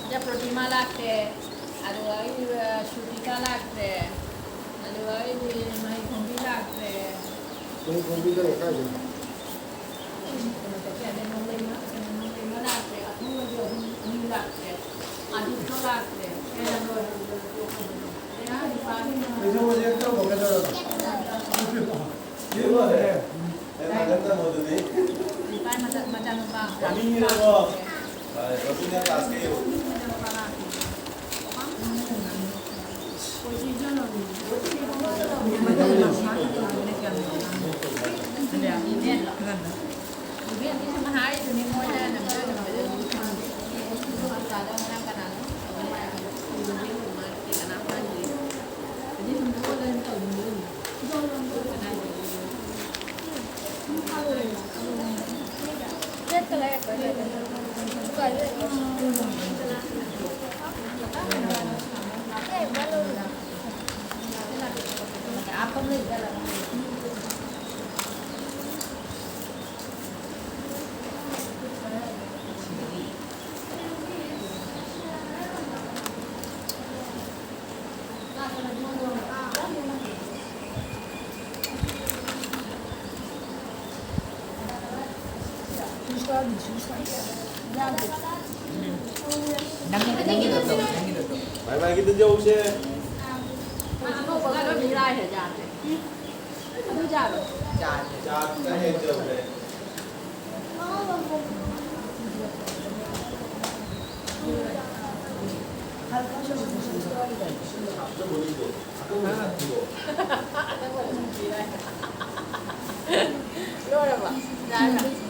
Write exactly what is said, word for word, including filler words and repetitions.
ꯁꯤꯗ ꯄ꯭ꯔꯣꯇꯤꯃꯥ ꯂꯥꯛꯇꯦ, ꯑꯗꯨꯒ ꯑꯩ, ꯑ, ꯁ꯭ꯔꯨꯇꯤꯀꯥ ꯂꯥꯛꯇ꯭ꯔꯦ, ꯑꯗꯨꯒ ꯑꯩꯗꯤ ꯃꯍꯩꯈꯣꯝꯕꯤ ꯂꯥꯛꯇ꯭ꯔꯦ꯫ ꯃꯍꯩꯈꯣꯝꯕꯤꯗ ꯀꯥꯏꯗꯅꯣ? ꯀꯩꯅꯣꯗꯒꯤ, ꯑꯗꯩ ꯅꯣꯡꯂꯩꯃ, ꯀꯩꯅꯣ, ꯅꯣꯡꯂꯩꯃ ꯂꯥꯛꯇ꯭ꯔꯦ, ꯑꯊꯧꯕꯒꯤ ꯑꯍꯨꯝ, ꯑꯅꯤ ꯂꯥꯛꯇ꯭ꯔꯦ, ꯑꯗꯤꯠꯇꯣ ꯂꯥꯛꯇ꯭ꯔꯦ꯫ ꯀꯩꯗꯧꯕꯁꯦ ꯇꯧꯕ ꯀꯩꯗꯧꯔꯕ? ꯂꯥꯛꯇ꯭ꯔꯦ꯫ ꯃꯆꯥ-, ꯃꯆꯥꯅꯨꯄꯥ꯫ ꯃꯃꯤꯡꯒꯤꯔꯣ? ꯍꯣꯏ, ꯃꯃꯤꯡꯅ ꯀ꯭ꯂꯥꯁ ꯀꯌꯥ? ꯅꯪꯒꯤꯗꯣ ꯇꯧ, ꯅꯪꯒꯤꯗꯣ ꯇꯧ꯫ ꯕꯥꯏ ꯕꯥꯏ, ꯈꯤꯇ ꯌꯧꯁꯦ꯫ ꯑꯉꯧꯕꯒ ꯂꯣꯏ ꯃꯤꯔꯥꯏꯔꯦ, ꯌꯥꯗ꯭ꯔꯦ꯫ ꯑꯗꯨ ꯌꯥꯔꯣꯏ꯫ ꯌꯥꯗꯦ꯫ ꯌꯥꯗꯦ ꯍꯦꯛ ꯇꯧꯔꯦ꯫ ꯂꯣꯏꯔꯕ? ꯌꯥꯔꯕ?